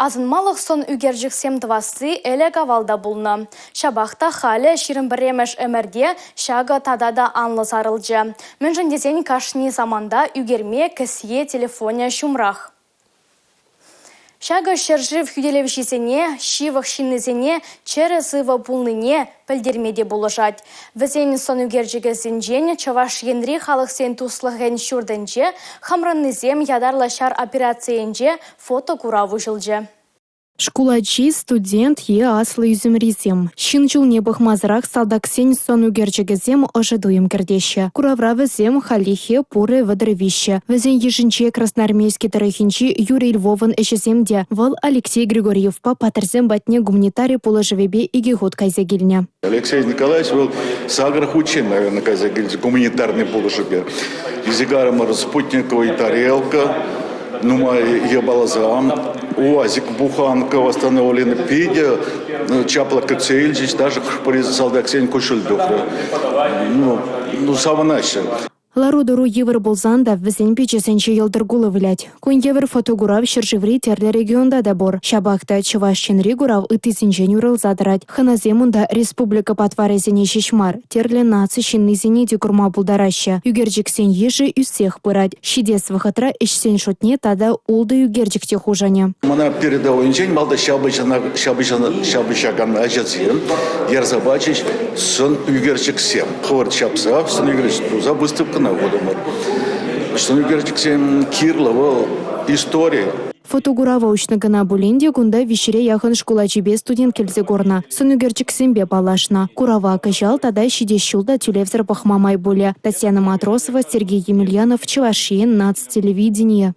Асӑнмалӑх сӑн ӳкерчӗксем тӑвасси ӗлӗк-авал та пулнӑ. Ҫапах та халӗ 21-мӗш ӗмӗрте ҫакӑ тата та анлӑ сарӑлчӗ. Мӗншӗн тесен кашни саманта ӳкерме кӗсье телефонӗ ҫумрах. Ҫакӑ ҫӗршыв хӳтӗлевҫисене, ҫывӑх ҫыннисене чӗрӗ-сывӑ пулнине пӗлтерме те пулӑшать. Вӗсен сӑнӳкерчӗкӗсенчен Чӑваш Енри халӑхсен туслӑхӗн ҫуртӗнче хамраннисем ятарлӑ ҫар операцийӗнче фотокурав уҫӑлчӗ. Шкул ачи, студент е аслӑ ӳсӗмрисем. Ҫын ҫулне пӑхмасӑрах салтаксен сӑн ӳкерчӗкӗсем ӑшӑ туйӑм кӗртеҫҫӗ. Куравра вӗсем хальлӗхе пурӗ 33. Вӗсен йышӗнче Красноармейски тӑрӑхӗнчи Юрий Львовӑн ӗҫӗсем те. Вӑл Алексей Григорьевпа паттӑрсем патне гуманитари пулӑшӑвӗпе икӗ хут кайса килнӗ. Алексей Николаевич вӑл сакӑр хутчен, наверное, кайса килчӗ гуманитарный пулӑшупе. Изигарӑмӑр спутниковый тарелка, нумай япаласем, УАЗик буханка восстановлены, питӗ чаплӑ кӗтсе илчӗҫ, даже хӑш-пӗр салтаксен куҫҫуль тухрӗ. Ну, ну савӑнаҫҫӗ. Лару-тӑру йывӑр пулсан та вӗсен пичӗсенче йӑлтӑр кулӑ вылять. Кун евӗр фотокурав ҫӗршыври тӗрлӗ регионта та пур. Ҫапах та Чӑваш Енри курав ыттисенчен уйрӑлса тӑрать. Хӑнасем унта республика патварӗсене ҫеҫ мар, тӗрлӗ наци ҫыннисене те курма пултараҫҫӗ. Ӳкерчӗксен йышӗ ӳссех пырать. Ҫитес вӑхӑтра ӗҫсен шутне тата ултӑ ӳкерчӗк те хушӑнӗ. Мана передовойӗнчен малта ҫапӑҫакан ачасем ярса пачӗҫ сӑн ӳкерчӗксем. Хӑвӑрт ҫапса сӑн ӳкерчӗк туса выставкӑна хутӑмӑр. Сӑн ӳкерчӗксем кирлӗ вӑл истори. Фотокурава уҫнӑ кӑна пулин те кунта виҫҫӗре яхӑн шкул ачипе студент килсе курнӑ, сӑн ӳкерчӗксемпе паллашнӑ. Курава кӑҫал тата ҫитес ҫул та тӳлевсӗр пӑхма май пулӗ. Татьяна Матросова, Сергей Емельянов, Чӑваш Ен, наци телевиденийӗ.